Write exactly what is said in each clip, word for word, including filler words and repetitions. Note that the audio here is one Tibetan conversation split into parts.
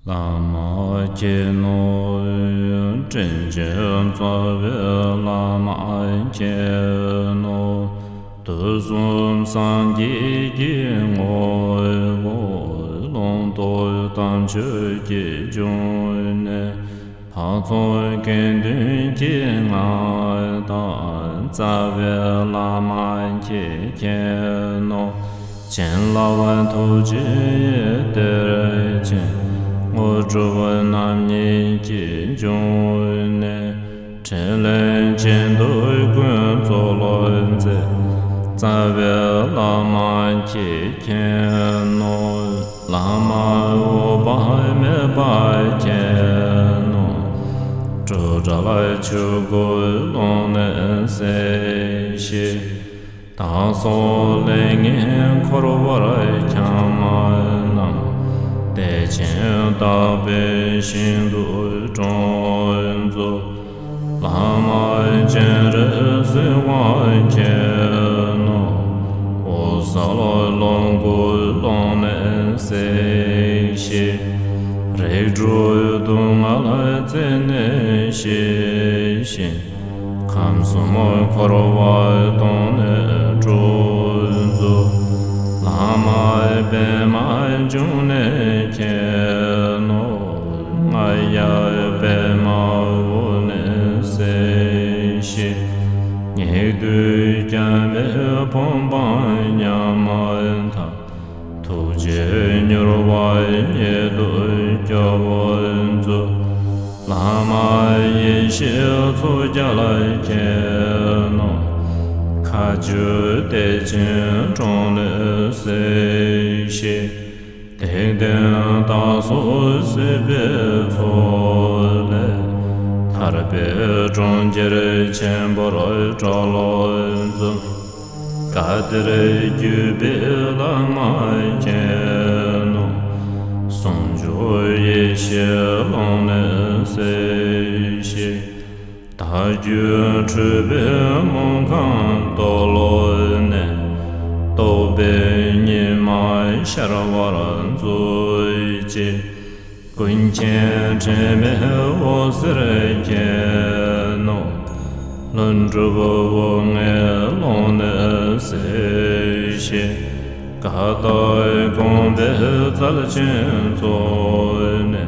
བླ་མ་མཁྱེན་ནོ། དྲིན་ཅན་རྩ་བའི་བླ་མ་མཁྱེན་ནོ། དུས་གསུམ་སངས་རྒྱས་ཀྱི་ངོ་བོ། ལུང་རྟོགས་དམ་ཆོས་ཀྱི་འབྱུང་གནས། འཕགས་ཚོགས་དགེ་འདུན་གྱི་མངའ་བདག་རྩ་བའི་བླ་མ་ཁྱེད་མཁྱེན་ནོ། བྱིན་རླབས་ཐུགས་རྗེའི་གཏེར་ཆེན། དངོས་གྲུབ་རྣམ་གཉིས་ཀྱི་འབྱུང་གནས། ཕྲིན་ལས་ཆེན་པོ་ཀུན་རྫོགས་ལོ་མཛད། རྩ་བའི་བླ་མ་ཁྱེད་མཁྱེན་ནོ། བླ་མ་འོད་དཔག་མེད་པ་མཁྱེན་ནོ། སྤྲོས་བྲལ་ཆོས་སྐུའི་ཀློང་ནས་གསལ་བྱེད། བདག་སོགས་ལས་ངན་འཁོར་བར་འཁྱམས་རྣམས། བདེ་ཆེན་བདག་པོས་ཤིན་ཏུ་དྲང་མཛོད། བླ་མ་སྤྱན་རས་གཟིགས་དབང་མཁྱེན་ནོ། འོད་གསལ་ལོངས་སྐུའི་ཀློང་ནས་གསལ་བྱེད། རིགས་དྲུག་སྡུག་བསྔལ་རྩད་ནས་ཞི་ཞིང་། ཁམས་གསུམ་འཁོར་བ་སྟོངས་ནས་སྒྲོལ་མཛོད། བླ་མ་པདྨ་འབྱུང་གནས་མཁྱེན་ནོ། རྔ་ཡབ་པདྨ་འོད་ནས་གསལ་བྱེད། སྙིགས་དུས་སྐྱབས་མེད་ཕོངས་པ་ཉམས་དག། ཐུགས་རྗེས་མྱུར་བར་ཉིད་དུ་སྐྱོབ་མཛོད། བླ་མ་ཡེ་ཤེས་མཚོ་རྒྱལ་མཁྱེན་ནོ། མཁའ་སྤྱོད་གཏེར་ཆེན་དྲུང་ནས་གསལ་བྱེད། སྡིག་ལྡན་དག་སོགས་སྲིད་པའི་མཚོ་ལས། ཐར་པའི་གྲོང་ཁྱེར་ཆེན་པོར་སྐྲ་ལོ་འཛུམ། བཀའ་གཏེར་བརྒྱུད་པའི་བླ་མ་མཁྱེན་ནོ། ཟུང་འཇུག་ཡེ་ཤེས་ཀློང་ནས་གསལ་བྱེད། བདག་རྒྱུད་འཁྲུལ་པའི་མུན་ཁང་རྡོ་ལོ་ནས། རྟོག་པའི་ཉི་མ་ཤར་བར་མཛོད་ཅིག། ཀུན་མཁྱེན་དྲི་མེད་འོད་ཟེར་མཁྱེན་ནོ། ལྷུན་གྲུབ་དབུ་ལྔའི་ཀློང་ནས་གསལ་བྱེད། ད་ལྟ་དགོངས་པའི་རྩལ་ཅན་ཚོགས་ནི།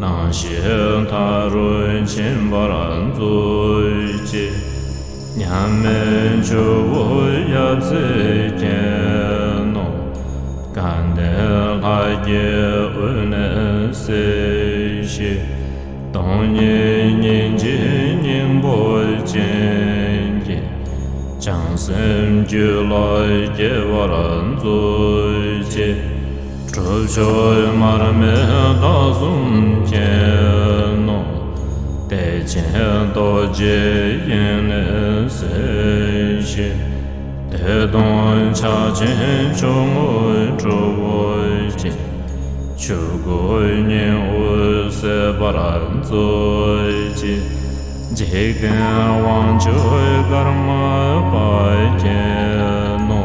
སྣང་ཞེན་མཐའ་རུ་ཕྱིན་པར་མཛོད་ཅིག། མཉམ་མེད་ཆུ་བོ་ཡབ་སྲས་ཀྱི་ནང་། དགའ་ལྡན་ལྷ་བརྒྱའི་དབུས་ནས་གསལ་ཞིང་། སྟོང་ཉིད་སྙིང་རྗེའི་སྙིང་པོ་ཅན་གྱི། བྱང་སེམས་རྒྱུད་ལ་སྐྱེ་བར་མཛོད་ཅིག། གྲུབ་མཆོག་མར་མེ་མདའ་གསུམ་གྱི་ནང་། བདེ་ཆེན་རྡོ་རྗེ་དབྱིངས་ནས་གསལ་ཞིང་། བདེ་སྟོང་ཕྱག་ཆེན་ཆུང་ངུར་གྲུབ་ཅིང་། ཆོས་སྐུ་སྙིང་དབུས་གསལ་བར་མཛོད་ཅིག། འཇིག་རྟེན་དབང་ཕྱུག་ཀརྨ་པ་ཁྱེད་ནོ།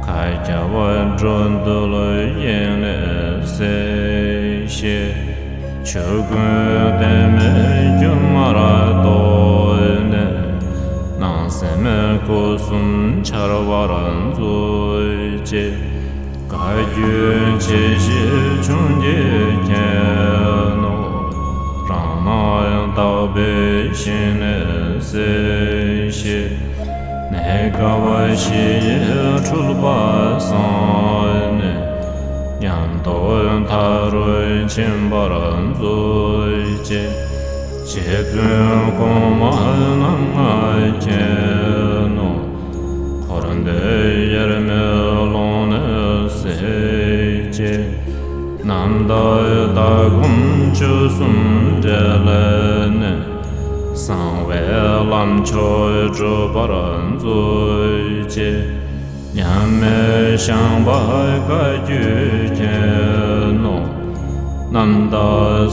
མཁའ་ཁྱབ་འགྲོ་འདུལ་དབྱིངས་ནས་གསལ་ཞིང་། ཆོས་ཀུན་གཏད་མེད་སྒྱུ་མར་རྟོགས་ནས། སྣང་སེམས་སྐུ་གསུམ་འཆར་བར་མཛོད་ཅིག། བཀའ་བརྒྱུད་ཆེ་བཞི་འབྱུང་འདས་ཀྱི་ནོ། རང་སྣང་དག་པའི་ཞིང་ནས་གསལ་ཞིང་། གནས་སྐབས་གཞི་ཡི་འཁྲུལ་པ་སངས་ནས། ཉམས་རྟོགས་མཐའ་རུ་ཕྱིན་པར་མཛོད་ཅིག། རྗེ་བཙུན་གོང་མ་རྣམ་ལྔ་མཁྱེན་ནོ། འཁོར་འདས་དབྱེར་མེད་ཀློང་ནས་གསལ་ཅིང་། རྣམ་དག་ལྟ་སྒོམ་སྤྱོད་གསུམ་འབྲེལ་ནས། གསང་བའི་ལམ་མཆོག་སྒྲུབ་པར་མཛོད་ཅིག། མཉམ་མེད་ཤངས་པ་བཀའ་བརྒྱུད་ཀྱི་ནོ། རྣམ་དག་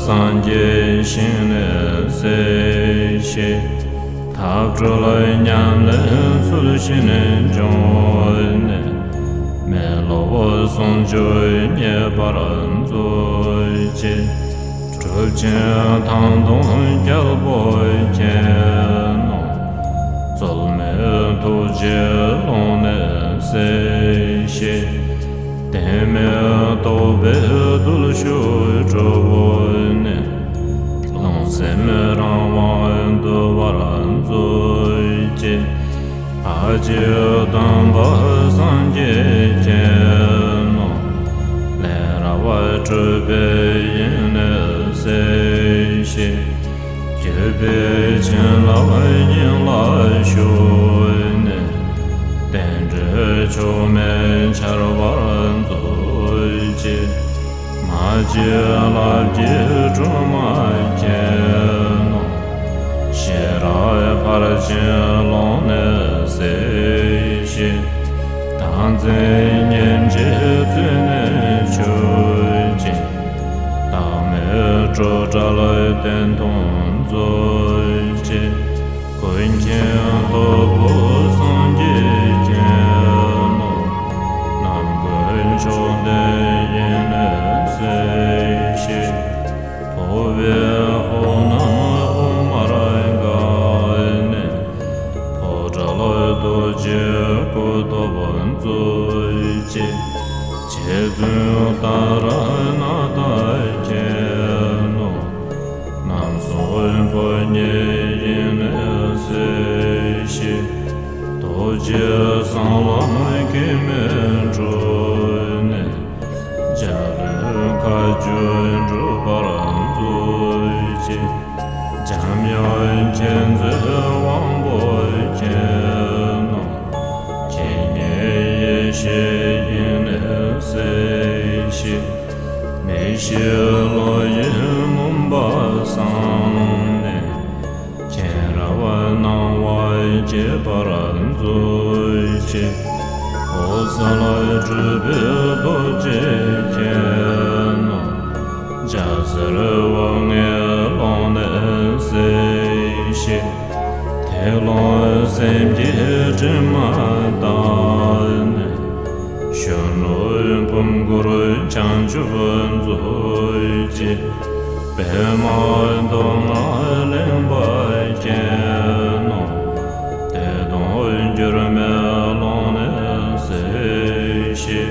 སངས་རྒྱས་ཞིང་ནས་གསལ་ཞིང་། ཐབས་གྲོལ་ཉམས་ལེན་ཚུལ་བཞིན་འབྱུང་ནས། མི་སློབ་ཟུང་འཇུག་རྙེད་པར་མཛོད་ཅིག། གྲུབ་ཆེན་ཐང་སྟོང་རྒྱལ་པོ་མཁྱེན་ནོ། རྩོལ་མེད་ཐུགས་རྗེའི་ཀློང་ནས་གསལ་ཞིང་། བརྟན་མེད་རྟོགས་པའི་རྡུལ་ཤུགས་གྲུབ་ནས། རླུང་སེམས་རང་དབང་འདུ་བར་མཛོད་ཅིག། ཕ་རྗེ་དམ་པ་སངས་རྒྱས་མཁྱེན་ནོ། ལས་རབ་སྤྲུལ་པའི་དབྱིངས་ནས་གསལ་ཞིང་། བརྒྱུད་པའི་བྱིན་རླབས་སྙིང་ལ་ཞུགས་ནས། རྟེན་འབྲེལ་མཆོག་དམན་འཆར་བར་མཛོད་ཅིག། མ་སྐྱེས་ལྷ་བརྒྱའི་སྒྲོན་མ་མཁྱེན་ནོ། ཤེས་རབ་ཕར་ཕྱིན་ཀློང་ནས་གསལ་ཞིང་། བདག་འཛིན་ཉེར་འཇིག་རྩད་ནས་ཆོད་ཅིང་། བདག་མེད་སྤྲོས་བྲལ་གཏན་མཐོང་མཛོད་ཅིག། ཀུན་མཁྱེན་སྟོབས་པོ་སངས་རྒྱས་མཁྱེན་ནོ། ནམ་མཁའི་མཆོག་ལྡན་དབྱིངས་ནས་གསལ་ཞིང་། འཕོ་བའི་འོག་རྣམས་དབུ་མར་འགགས་ནས། འཕོ་བྲལ་རྡོ་རྗེའི་སྐུ་ཐོབ་མཛོད་ཅིག། རྗེ་བཙུན་ཏཱ་ར་ནཱ་ཐ་མཁྱེན་ནོ། རྣམ་གསུམ་ཕོ་ཉའི་དབྱིངས་ནས་གསལ་ཞིང་། རྡོ་རྗེ་གསང་ལམ་གེགས་མེད་གྲོལ་ནས། འཇའ་ལུས་མཁའ་སྤྱོད་འགྲུབ་པར་མཛོད་ཅིག། འཇམ་དབྱངས་མཁྱེན་བརྩེ་དབང་པོ་མཁྱེན་ནོ། ཁྱེད་ཉིད་ཡེ་ཤེས་དབྱིངས་ནས་གསལ་ཞིང་། མི་ཤེས་བློ་ཡི་མུན་པ་སངས་ནས། མཁྱེན་རབ་སྣང་བ་སྐྱེད་པར་མཛོད་ཅིག། འོད་གསལ་སྤྲུལ་པའི་རྡོ་རྗེ་མཁྱེན་ནོ། འཇའ་ཟེར་དབུ་ལྔའི་ཀློང་ནས་གསལ་ཞིང་། མཐེ་བོང་སེམས་ཀྱི་དྲི་མ་དག་ནས། གཞོན་ནུ་བུམ་སྐུར་བྱང་ཆུབ་མཛོད་ཅིག། པདྨ་མདོ་སྔགས་གླིང་པ་མཁྱེན་ནོ། བདེ་སྟོང་འགྱུར་མེད་ཀློང་ནས་གསལ་ཞིང་།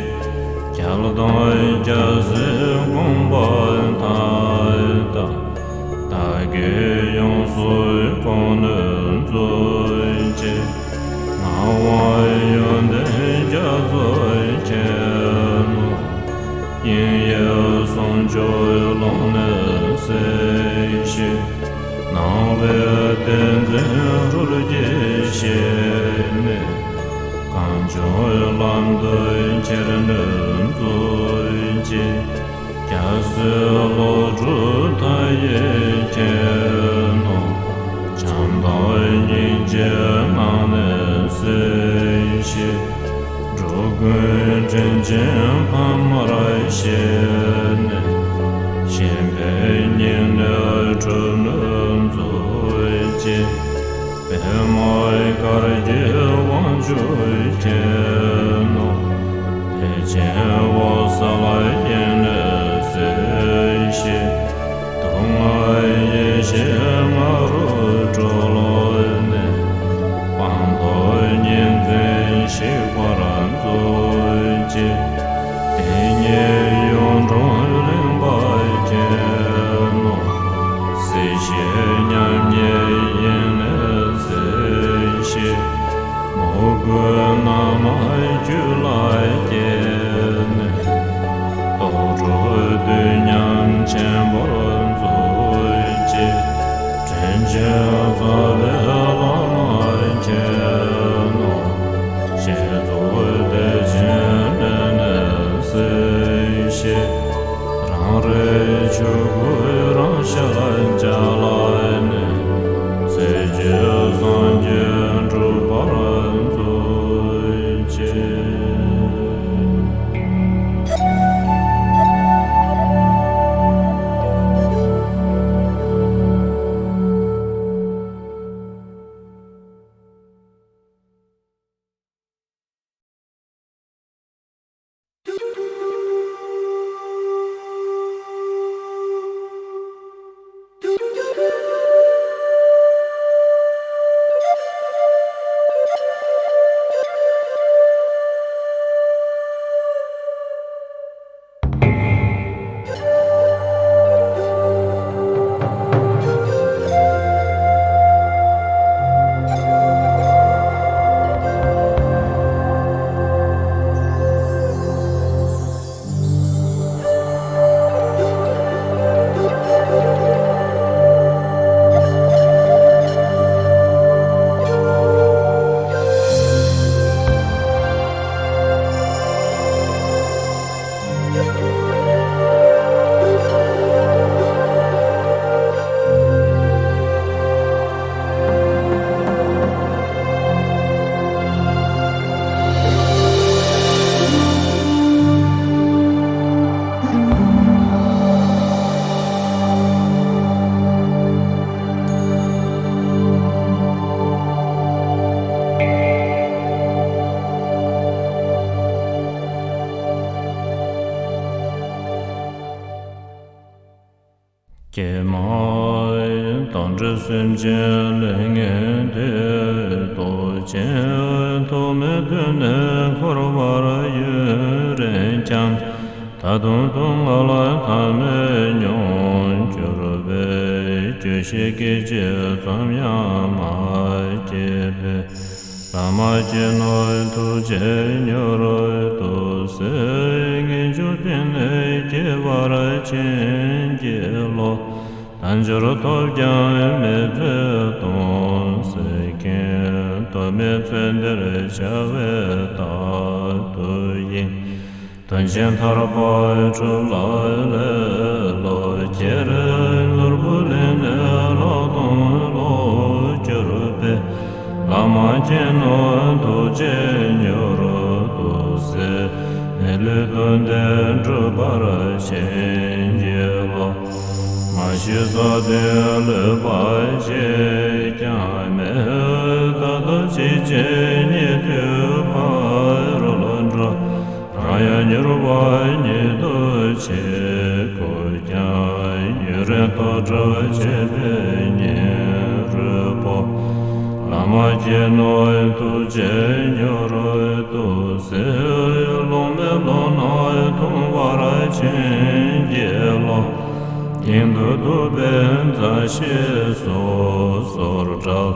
ལ་དང་རྒྱལ་སྲས་དགོངས་པ་མཐའ་དག། བདག་གིས་ཡོངས་སུ་གང་ནུས་མཛོད་ཅིག། ངག་དབང་ཡོན་ཏན་རྒྱ་མཚོ་མཁྱེན་ནོ། དབྱིངས་ཡེ་བསམ་བརྗོད་ཀློང་ནས་གསལ་ཞིང་། སྣང་བའི་ཏིང་འཛིན་རོལ་གྱིས་བཤིག་ནས། གངས་ལྗོངས་ལམ་དུ་ཁྱེར་ནུས་མཛོད་ཅིག། རྒྱལ་སྲས་བློ་གྲོས་མཐའ་ཡས་མཁྱེན་ནོ། བྱམས་དང་སྙིང་རྗེའི་ངང་ནས་གསལ་ཞིང་། འགྲོ་ཀུན་དྲིན་ཅན་ཕ་མར་བཞེས་ནས། གཤིན་པའི་སྙིང་ནད་སྒྲོལ་ནུས་མཛོད་ཅིག། པདྨ་དཀར་གྱི་དབང་ཕྱུག་མཁྱེན་ནོ། བདེ་ཆེན་འོད་གསལ་དབྱིངས་ནས་གསལ་ཞིང་། སྡུག་བསྔལ་ཡེ་ཤེས་ང་རོས་སྒྲོལ་ནས། སྤངས་རྟོགས་གཉིས་འཛིན་ཞིག་པར་མཛོད་ཅིག། དེ་ཉིད་གཡུང་དྲུང་གླིང་པ་མཁྱེན་ནོ། སྲིད་ཞིའི་མཉམ་ཉིད་དབྱིངས་ནས་གསལ་ཞིང་། མོས་གུས་རྣམ་དག་རྒྱུད་ལ་སྐྱེས་ནས། རྟོགས་གྲོལ་དུས་མཉམ་མཁྱེན་པར་མཛོད་ཅིག། དྲིན་ཅན་རྩ་བའི་བླ་མ་མཁྱེན་ནོ། བསྐྱེད་རྫོགས་བདེ་ཆེན་གནད་ནས་གསལ་ཞིང་། རང་རིག་ཆོས་སྐུ་རང་ཞལ་མཇལ་ནས། ཚེ་གཅིག་སངས་རྒྱས་འགྲུབ་པར་མཛོད་ཅིག། ཀྱེ་མ། དང་འདྲ་སེམས་ཅན་ལས་ངན་འདས། ལྟོ་ཆས་ཐོགས་མེད་བཏུད་ནས་འཁོར་བར་ཡུན་རིང་ཀྱང་། ད་དུང་སྡུག་བསྔལ་མཐའ་མེད་མྱོང་གྱུར་པས། སྐྱོ་ཤས་སྐད་ཅིག་ཙམ་ཡང་མ་སྐྱེས་པས། བླ་མ་མཁྱེན་ནོ། ཐུགས་རྗེས་མྱུར་དུ་གསོལ། ངེས་འབྱུང་གཏིང་ནས་སྐྱེ་བར་བྱིན་གྱིས་རློབས། དལ་འབྱོར་ཐོབ་ཀྱང་མི་བརྩོན་སྟོང་ཟད་མཁན། དོན་མེད་ཚེ་འདིར་བྱ་བའི་རྟག་ཏུ་གཡེང་། དོན་ཆེན་ཐར་པ་སྒྲུབ་ལ་ལེ་ལོ་ཁྱེར། ནོར་བུ་ལེན་ནས་ལྷག་མཐོང་ལོག་གྱུར་པས། བླ་མ་མཁྱེན་ནོ། ཐུགས་རྗེས་མྱུར་དུ་གསོལ། མི་ལུས་དོན་དེ་འགྲུབ་པར་བྱིན་གྱིས་རློབས། མ་ཤི་ས་དེར་ལུས་པ་གཅིག་ཀྱང་མེད། ད་ལྟ་གཅིག་བྱེད་གཉིས་མཐུད་ཕ་རོལ་འགྲོ། རང་ཡང་མྱུར་བ་ཉིད་དུ་བྱེད་དགོས་ཀྱང་། ཡུན་རིང་ཐོག་བྲལ་བྱེད་པའི་ཉེ་རུ་སྤོ། བླ་མ་ མ་སྐྱེས་ནོར་ཐུགས་རྗེས་མྱུར་དུ་སེལ། སློབ་མའི་བློ་སྣ་ཐོངས་པར་བྱིན་གྱིས་རློབས། དེང་དུ་ཐུབ་པའི་མཛའ་བཤེས་སོ་སོར་བསྒྲལ།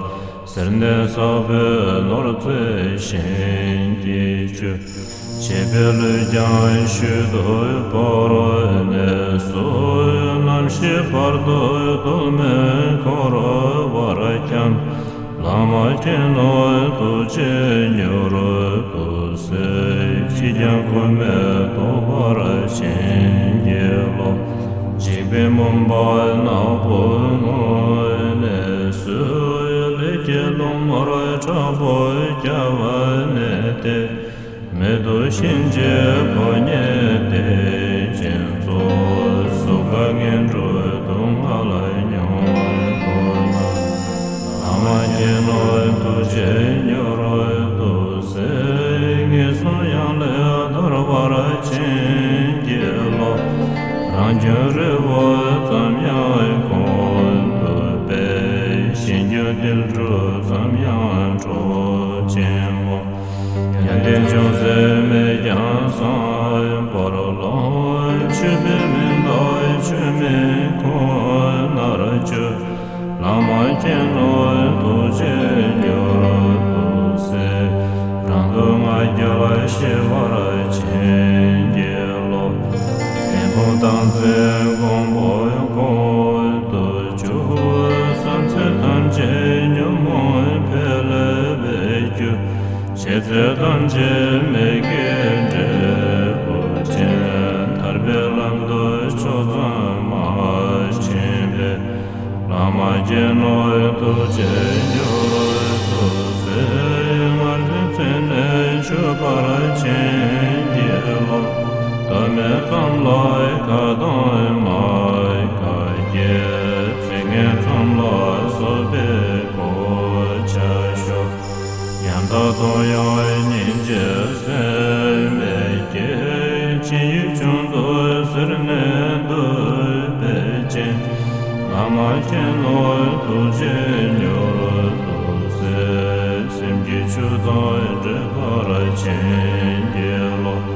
སེར་སྣའི་ས་བོན་ནོར་རྫས་བཞིན་གྱིས་བཅུས། བྱིས་པའི་ལུས་ཀྱང་ཤུལ་དུ་བོར་ནས་སུ། ནམ་ཞིག་བར་དོ་གདོད་མའི་འཁོར་བར་འཁྱམས། བླ་མ་མཁྱེན་ནོ་ཐུགས་རྗེས་མྱུར་དུ་གསོལ། ཅིས་ཀྱང་མགོན་མེད་ཐོབ་པར་བྱིན་གྱིས་རློབས། འཇིགས་པའི་མུན་པ་ནག་པོའི་ངོས་ནས་སུ། ལས་ཀྱི་རླུང་དམར་དྲག་པོས་བསྐྱབས་ནས་ཏེ། མེ་ཏོག་གཤིན་རྗེའི་ཕོ་ཉའི་གཏེར་ཆེན་སོགས། གཟུགས་ཁམས་ངན་འགྲོའི་སྡུག་བསྔལ་མྱོང་དགོས་ན། བླ་མ་མཁྱེན་ནོ་ཐུགས་རྗེས་མྱུར་དུ་གསོལ། ངན་སོང་གཡང་ལས་ཐར་བར་བྱིན་གྱིས་རློབས། རང་སྐྱོན་རི་བོ་ཙམ་ཡང་ཀུན་ཏུ་སྤེལ། གཞན་སྐྱོན་ཏིལ་འབྲུ་ཙམ་ཡང་གྲོགས་བྱེད་མོད། ཡོན་ཏན་ཅུང་ཟད་མེད་ཀྱང་བསམ་པར་ལོངས། ཆོས་པའི་མིང་བཏགས་ཆོས་མིན་ཁོ་ནར་གྱུར། བླ་མ་མཁྱེན་ནོ་ཐུགས་རྗེས་མྱུར་དུ་གསོལ། རང་སྡུག་བསྔལ་རྒྱལ་ལ་ཞི་བར་བྱིན་གྱིས་རློབས། བེམ་པོ་སྟག་འཛིན་མགོན་པོ་ཀུན་ཏུ་རྒྱུ། བསམ་ཚད་ཐམས་ཅད་ཉོན་མོངས་འཕེལ་བའི་རྒྱུ། བྱས་ཚད་ཐམས་ཅད་མི་དགེ་འབྲས་བུ་ཅན། ཐར་པའི་ལམ་དུ་ཕྱོགས་མཚམས་མ་ཕྱིན་པའི། བླ་མ་མཁྱེན་ནོ་ཐུགས་རྗེས་མྱུར་དུ་གསོལ། ངར་འཛིན་ཚེ་ནས་ཆོད་པར་བྱིན་གྱིས་རློབས། དོན་མེད་ཙམ་ལ་ཁ་གདངས་མ་ཁ་སྐྱེ། ཚིག་ངན་ཙམ་ལ་སོགས་པའི་གོ་ཆ་ཤོར། ཉམ་ཐག་དོན་ཡང་སྙིང་རྗེ་སེམས་མེད་ཀྱི། ཅི་ཡིས་ཀྱང་དུ་སེར་སྣས་འདུད་པའི་སྤྱན། བླ་མ་མཁྱེན་ནོ་ཐུགས་རྗེས་མྱུར་དུ་གསོལ། སེམས་ཀྱི་ཆོས་དང་འདྲེས་པར་བྱིན་གྱིས་རློབས།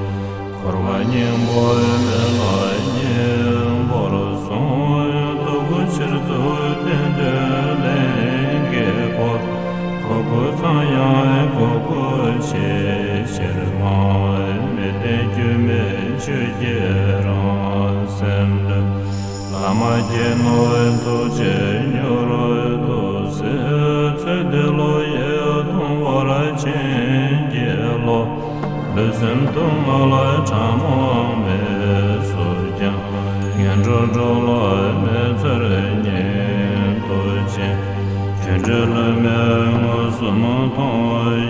འཁོར་བ་སྙིང་པོའི་མེ་ལ་སྙིང་པོར་ཟུངས། སྡུག་ཀུན་ཕྱིར་བཟློག་བསྟན་འདུན་ལས་ཀྱིས་བསྐོར། ཁོག་པ་ཚང་ཡང་ཁོག་པ་ཆེས་ཆེར་མང་། མི་བརྟན་སྐྱོན་མེད་ཆོས་ཀྱི་རང་སེམས་ལུས། བླ་མ་མཁྱེན་ནོ་ཐུགས་རྗེས་མྱུར་དུ་གསོལ། ཚེ་འདི་ལོ་ཡི་ཐོབ་པར་བྱིན་གྱིས་རློབས། ལུས་སེམས་སྡུག་བསྔལ་ཕྲ་མོ་མེད་སུ་སྦྱངས། ངན་འགྲོར་འགྲོ་ལ་མི་ཚེར་ཉིད་དུ་སྦྱིན། རྒྱུ་འབྲས་ལྷད་མེད་མངོན་སུམ་མཐོང་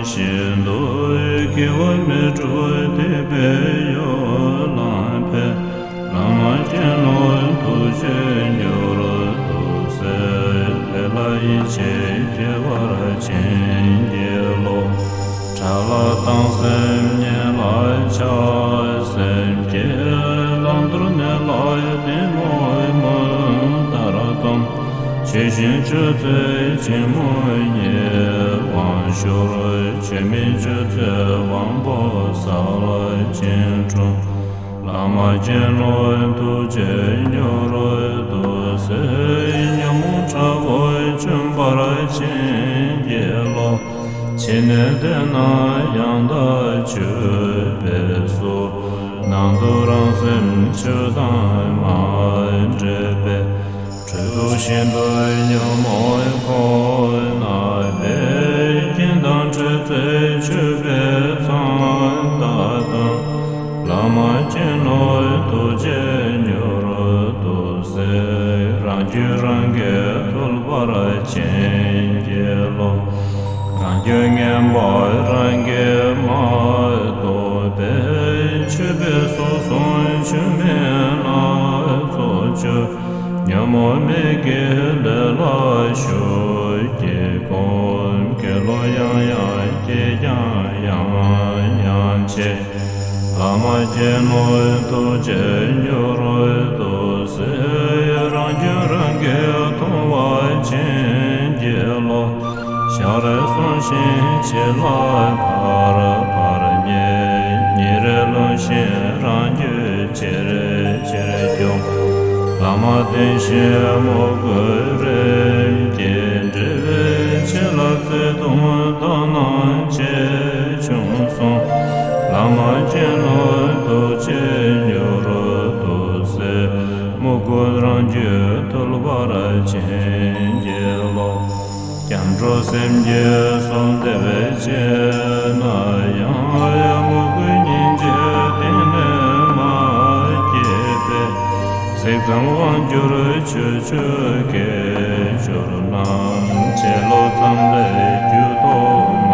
བཞིན་དུ། སྐྱེ་བ་མི་འཁྲུགས་ཐེག་པའི་ཡུལ་ལ་ཕེབས། བླ་མ་མཁྱེན་ནོ་ཐུགས་རྗེས་མྱུར་དུ་གསོལ། ལས་ལ་ཡིད་ཆེས་སྐྱེ་བར་བྱིན་གྱིས་རློབས། དགྲ་ལ་སྡང་སེམས་གཉེན་ལ་ཆགས་སེམས་སྐྱེ། བླང་དོར་གནས་ལ་གཏི་མུག་མུན་ལྟར་བསྡམས། ཆོས་བཞིན་སྤྱོད་ཚེ་འཆི་མེད་ཉེ་བར་ཤོར། ཆོས་མིན་སྤྱོད་ཚེ་དབང་པོ་གསལ་ཅིང་གྲུབ། བླ་མ་མཁྱེན་ནོ་ཐུགས་རྗེས་མྱུར་དུ་གསོལ། ཉོན་མོངས་དྲག་པོ་འཇོམས་པར་བྱིན་གྱིས་རློབས། ཕྱི་ནས་བལྟས་ན་ཡང་དག་གཅོད་པའི་གཟུགས། ནང་དུ་རང་སེམས་ཆོས་དང་མ་འདྲེས་པའི། སྤྲོས་བྲལ་ཤིན་ཏུ་ཉོན་མོངས་ཁོ་ན་པས། རྐྱེན་དང་འཕྲད་ཚེ་ཆོད་པའི་མཚང་རྟགས་དང་། བླ་མ་མཁྱེན་ནོ་ཐུགས་རྗེས་མྱུར་དུ་གསོལ། རང་རྒྱུད་རང་གིས་ཐུལ་བར་བྱིན་གྱིས་རློབས། རང་རྒྱུད་ངན་པ་རང་གིས་མ་རྟོགས་པས། ཆོས་པའི་སྲོག་ཟུངས་ཆོས་མིན་སྣ་ཚོགས་གཅོད། ཉོན་མོངས་མིག་གི་ལས་ལ་ཤུགས་ཀྱིས་གོམས། དགེ་སློང་ཡང་ཡང་བསྐྱེད་ཀྱང་ཡང་ཡང་བྱེད། བླ་མ་མཁྱེན་ནོ་ཐུགས་རྗེས་མྱུར་དུ་གསོལ། རང་རྒྱུད་རང་གིས་མཐོང་བར་བྱིན་གྱིས་རློབས། ཞག་རེ་གསུམ་ ཞིང་བྱེད་ལ་བར་བར་ཉེ། ཉེ་རེ་ལུང་བཞིན་རང་རྒྱུད་ཆེར་ཆེར་སྐྱོང་། བླ་མ་བསྟེན་ཞིང་མོས་གུས་རིམ་གྱིས་འབྲེལ། བྱིན་རླབས་བརྩེ་གདུང་དག་སྣང་ཆེ་ཆུང་གསུམ། བླ་མ་མཁྱེན་ནོ་ཐུགས་རྗེ་མྱུར་དུ་གསལ། མོས་གུས་རང་རྒྱུད་ཐུལ་བར་བྱིན་གྱིས་རློབས། སྐྱབས་འགྲོ་སེམས་བསྐྱེད་གསོལ་འདེབས་བྱས་ན་ཡང་། མོས་གུས་སྙིང་རྗེ་གཏིང་ནས་མ་སྐྱེས་པས། གཟིགས་ཙམ་དབང་གྱུར་ཆོས་སྤྱོད་དགེ་སྦྱོར་རྣམས། བྱིན་རློབ་ཙམ་ལས་རྒྱུད་ཐོག་མ་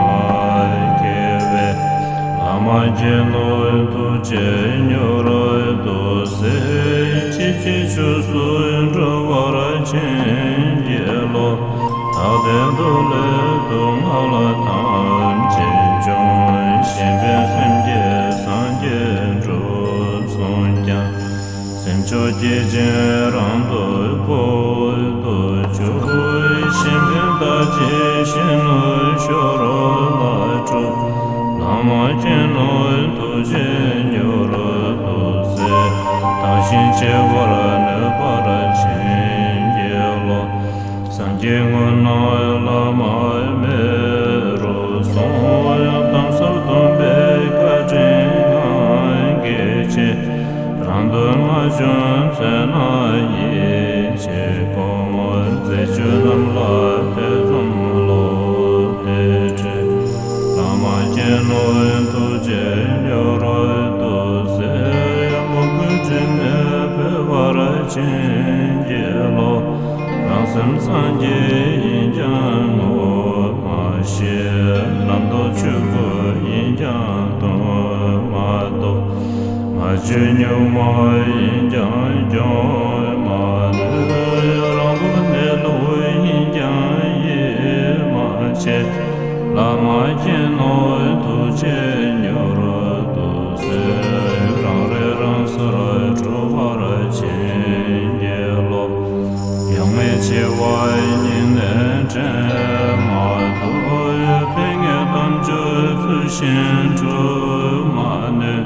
སྐྱེ་བས། བླ་མ་མཁྱེན་ནོ་ཐུགས་རྗེ་མྱུར་དུ་གསལ། ཅི་བགྱིས་ཆོས་སུ་འགྲོ་བར་བྱིན་གྱིས་རློབས། ཐ་དད་འདུལ་བའི་སྡུག་བསྔལ་ཐམས་ཅད་སྦྱོང་། གཞན་ཕན་སེམས་བསྐྱེད་སངས་རྒྱས་འགྲུབ་གསུངས་ཀྱང་། སེམས་མཆོག་སྐྱེ་མཆེད་རང་དུ་བཀོད་དུ་གྱུར། གཞན་ཕན་ལྟ་ཅི་གཞན་ནུས་ཤོར་ལ་གྲུབ། བླ་མ་མཁྱེན་ནོ་ཐུགས་རྗེ་མྱུར་དུ་གསལ། བདག་གཞན་གཅེས་པར་ནུས་པར་བྱིན་གྱིས་རློབས། སངས་རྒྱས་དངོས་རྣམས་བླ་མ་མེད་རུ་སོང་། གཏམ་ཟབ་སྟོན་པའི་བཀའ་དྲིན་ངང་གིས་ཆེ། རང་དོན་ལྔ་བྱུང་ཚེ་ན་ཡིད་ཆེས་སྒོམ། མཛད་སྤྱོད་རྣམས་ལ་ཐེ་ཚོམ་བློ་གཏད་བྲལ། བླ་མ་མཁྱེན་ནོ་ཐུགས་རྗེ་མྱུར་དུ་གསལ། མོས་གུས་དྲི་མེད་འཕེལ་བར་བྱིན་གྱིས་རློབས། རང་སེམས་སངས་རྒྱས་ཡིན་ཀྱང་ངོ་མ་ཤེས། རྣམ་རྟོག་ཆོས་སྐུ་ཡིན་ཀྱང་མཐོང་མ་ཐུབ། མ་བཅོས་གཉུག་མ་ཡིན་ཀྱང་སྐྱོང་མ་ནུས། རང་བབས་གནས་ལུགས་ཡིན་ཀྱང་ཡིད་མ་ཆེས། བླ་མ་མཁྱེན་ནོ་ཐུགས་རྗེ་མྱུར་དུ་གསལ། རང་རིག་རང་སར་གྲོལ་བར་བྱིན་གྱིས་རློབས། ཡང་མི་འཆི་བ་སྙིང་ནས་དྲན་མ་ཐུབ། ཕན་ངེས་དམ་ཆོས་ཚུལ་བཞིན་སྒྲུབ་མ་ནུས།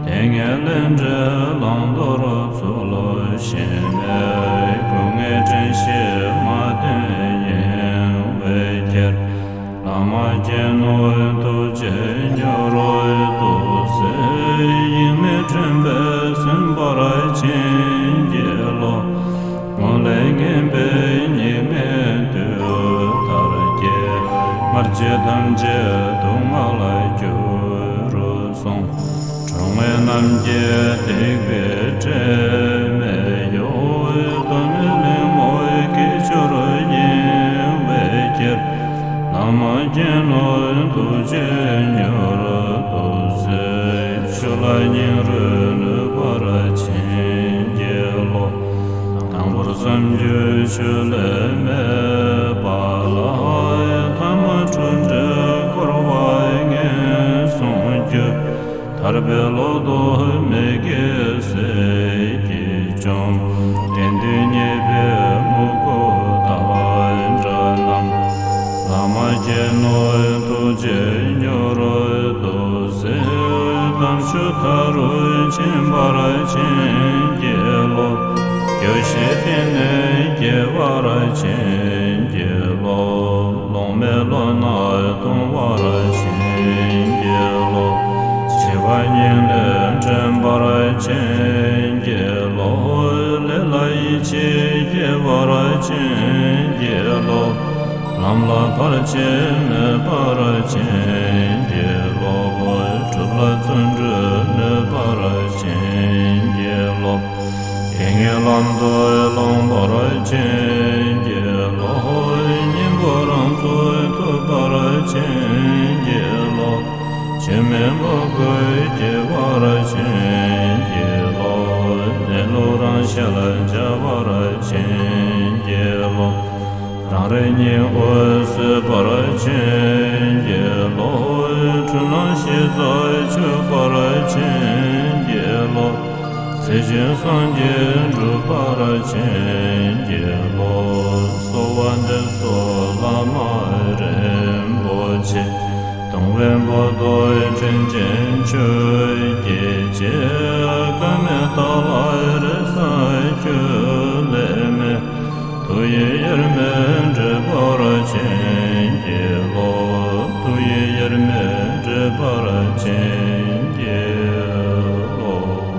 དེ་སྔའི་ལས་འབྲས་བླང་དོར་ཚུལ་བཞིན་མེད། སྐུ་ལྔའི་དྲན་ཤེས་མ་བསྟེན་གཡེང་བས་ཁྱེར། བླ་མ་མཁྱེན་ནོ་ཐུགས་རྗེ་མྱུར་དུ་གསལ། ཡེངས་མེད་དྲན་པས་ཟིན་པར་བྱིན་གྱིས་རློབས། སྔོན་ལས་ངན་པའི་ཉེས་དམིགས་དུས་ལྟར་སྐྱེས། སྔར་བྱས་ཐམས་ཅད་སྡུག་བསྔལ་འགྱུར་གསུངས། གྲོགས་མེད་རྣམས་ཀྱི་སྡིག་པའི་དྲན་མེད་གཡོ། དོན་མེད་གླེང་མོལ་སྐད་ཅོར་གཡེང་བས་ཁྱེར། བླ་མ་མཁྱེན་ནོ་ཐུགས་རྗེ་མྱུར་དུ་གསལ། ཆོས་ལ་སྙིང་རུས་ནུས་པར་བྱིན་གྱིས་རློབས། དང་པོར་བསམ་རྒྱུ་ཆོས་ལས་མེད་པ་ལ། ཐ་མ་འཁྲུལ་འདྲེས་འཁོར་བ་ངན་སོང་རྒྱུ། ཐར་པའི་བློ་ལྡོག་མི་དགེ་ཟས་ཀྱིས་བཅོམ། དེང་དུས་ཉེས་པའི་མུ་གུ་དག་འདྲ་རྣམས། བླ་མ་མཁྱེན་ནོ་ཐུགས་རྗེ་མྱུར་དུ་གསལ། དམ་ཆོས་མཐའ་རུ་ཕྱིན་པར་བྱིན་གྱིས་རློབས། སྐྱོ་ཤས་གཏིང་ནས་སྐྱེ་བར་བྱིན་གྱིས་རློབས། ལོང་མེད་བློ་སྣ་སྟོང་བར་བྱིན་གྱིས་རློབས། བྱིས་པ་སྙིང་ནས་དྲན་པར་བྱིན་གྱིས་རློབས། ལས་ལ་ཡིད་ཆེས་སྐྱེ་བར་བྱིན་གྱིས་རློབས། ལམ་ལ་བར་ཆད་མེད་པར་བྱིན་གྱིས་རློབས། སྒྲུབ་ལ་བརྩོན་འགྲུས་ནུས་པར་བྱིན་གྱིས་རློབས། གེགས་མེད་ལམ་དུ་ལོངས་པར་བྱིན་གྱིས་རློབས། གཉེན་པོ་རང་ཚུགས་ཐུབ་པར་བྱིན་གྱིས་རློབས། ཆོས་མེད་མོས་གུས་སྐྱེ་བར་བྱིན་གྱིས་རློབས། གནས་ལུགས་རང་ཞལ་མཇལ་བར་བྱིན་གྱིས་རློབས། རང་རིག་སྙིང་དབུས་གསལ་བར་བྱིན་གྱིས་རློབས། འཁྲུལ་སྣང་ཞི་རྩད་ཆོད་པར་བྱིན་གྱིས་རློབས། ཚེ་གཅིག་སངས་རྒྱས་འགྲུབ་པར་བྱིན་གྱིས་རློབས། གསོལ་བ་འདེབས་སོ་བླ་མ་རིན་པོ་ ཆེ། སྡང་བའི་འབོད་སྟོན་དྲིན་ཅན་ཆོས་ཀྱི་རྗེ། ཀ་མེད་ལྟ་ལ་རེ་ས་ཁྱོད་ལས་མེད། ཐུགས་ཡིད་དབྱེར་མེད་འདྲེས་པར་བྱིན་གྱིས་རློབས། ཐུགས་ཡིད་དབྱེར་མེད་འདྲེས་པར་བྱིན་གྱིས་རློབས།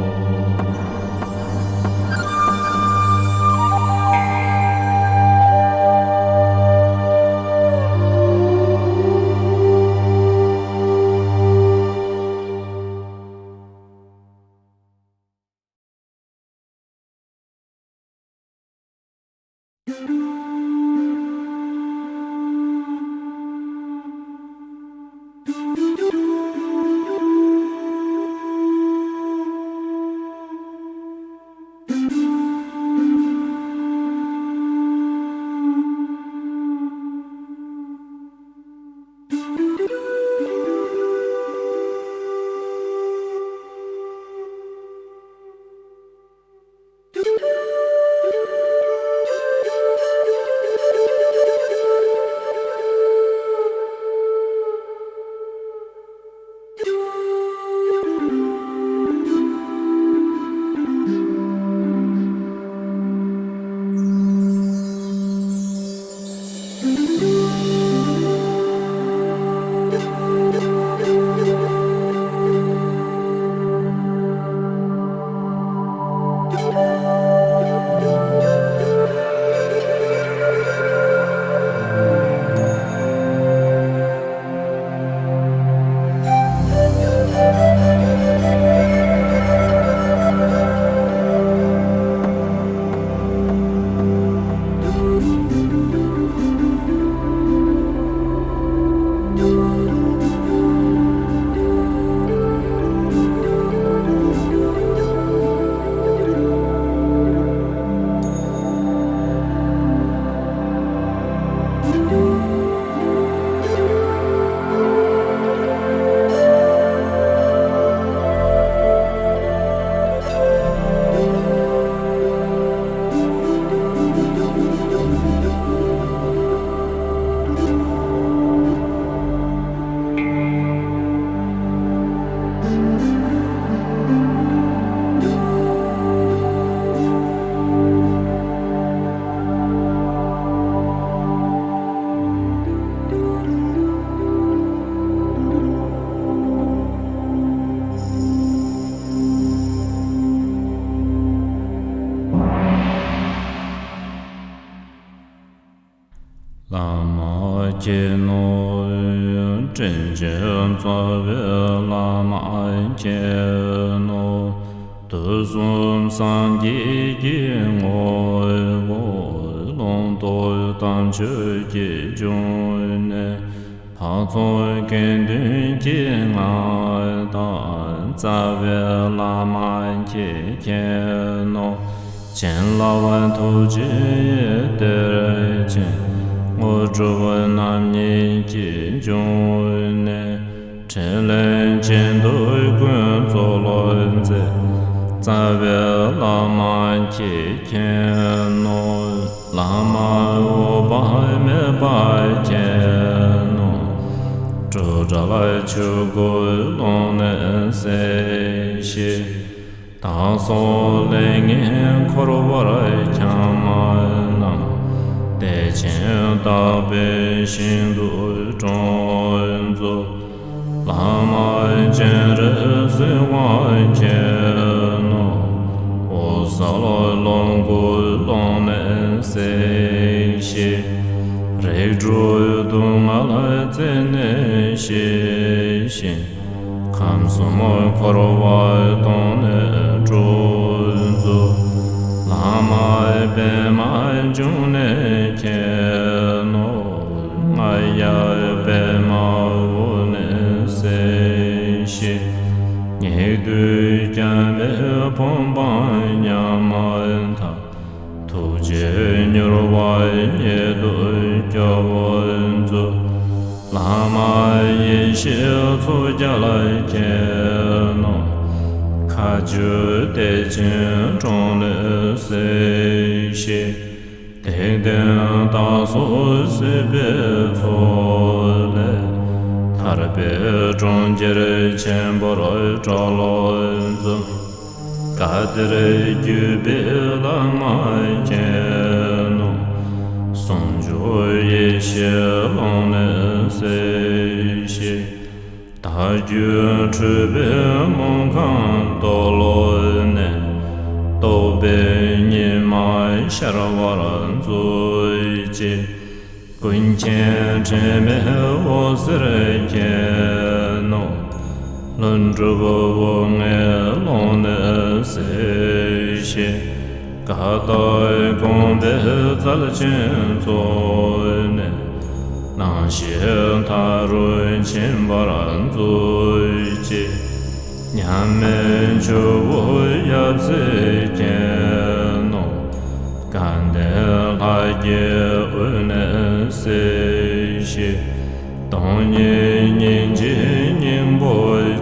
བླ་མ་མཁྱེན་ནོ། དྲིན་ཅན་རྩ་བའི་བླ་མ་མཁྱེན་ནོ། དུས་གསུམ་སངས་རྒྱས་ཀྱི་ངོ་བོ། ལུང་རྟོགས་དམ་ཆོས་ཀྱི་འབྱུང་གནས། འཕགས་ཚོགས་དགེ་འདུན་གྱི་མངའ་བདག་རྩ་བའི་བླ་མ་ཁྱེད་མཁྱེན་ནོ། བྱིན་རླབས་ཐུགས་རྗེའི་གཏེར་ཆེན། དངོས་གྲུབ་རྣམ་གཉིས་ཀྱི་འབྱུང་གནས། ཕྲིན་ལས་ཆེན་པོ་ཀུན་རྫོགས་ལོ་མཛད། རྩ་བའི་བླ་མ་ཁྱེད་མཁྱེན་ནོ། བླ་མ་འོད་དཔག་མེད་པ་མཁྱེན་ནོ། སྤྲོས་བྲལ་ཆོས་སྐུའི་ཀློང་ནས་གསལ་ཞིང་། བདག་སོགས་ལས་ངན་འཁོར་བར་འཁྱམས་རྣམས། བདེ་ཆེན་དག་པའི་ཞིང་དུ་འགྲོ་མཛོད། བླ་མ་སྤྱན་རས་གཟིགས་དབང་མཁྱེན་ནོ། འོད་གསལ་ལོངས་སྐུའི་ཀློང་ནས་གསལ་ཞིང་། རིགས་དྲུག་སྡུག་བསྔལ་རྩད་ནས་ཞི་ཞིང་། ཁམས་གསུམ་འཁོར་བ་སྟོངས་ནས་གྲོལ་མཛོད། བླ་མ་པདྨ་འབྱུང་གནས་མཁྱེན་ནོ། རྔ་ཡབ་པདྨ་འོད་ནས་གསལ་ཞིང་། སྙིགས་དུས་བྱམས་པའི་ཕོ་འབངས་ཉམ་ཐག་ཐུགས་རྗེས་མྱུར་བར་ཉིད་དུ་སྐྱོབ་མཛོད། བླ་མ་ཡེ་ཤེས་མཚོ་རྒྱལ་མཁྱེན་ནོ། མཁའ་སྤྱོད་བདེ་ཆེན་གྲོང་ནས་གསལ་ཞིང་། སྡིག་ལྡན་དག་སོགས་སྲིད་པའི་མཚོ་ལས། ཐར་པའི་གྲོང་ཁྱེར་ཆེན་པོར་གྲགས་ལོ་འཛོམས། བཀའ་གཏེར་བརྒྱུད་པའི་བླ་མ་མཁྱེན་ནོ། ཟུང་འཇུག་ཡེ་ཤེས་ཀློང་ནས་གསལ་ཞིང་། དལ་བརྒྱུད་འཁྲུལ་པའི་མུན་ཁང་རྟོག་ལོ་ནས། རྟོགས་པའི་ཉི་མ་ཤར་བར་མཛོད་ཅིག། ཀུན་མཁྱེན་དྲི་མེད་འོད་ཟེར་མཁྱེན་ནོ། ལྷུན་གྲུབ་དབུ་མའི་ཀློང་ནས་གསལ་ཞིང་། ཀ་དག་དགོངས་པའི་རྩལ་ཆེན་རྫོགས་ནས། སྣང་ཞེན་མཐའ་རུ་ཕྱིན་པར་མཛོད་ཅིག། མཉམ་མེད་ཆུ་བོ་ཡབ་སྲས་མཁྱེན་ནོ། སྐལ་ལྡན་ལྷ་བརྒྱའི་དབུས་ནས་གསལ་ཞིང་། སྟོང་ཉིད་སྙིང་རྗེའི་སྙིང་པོ་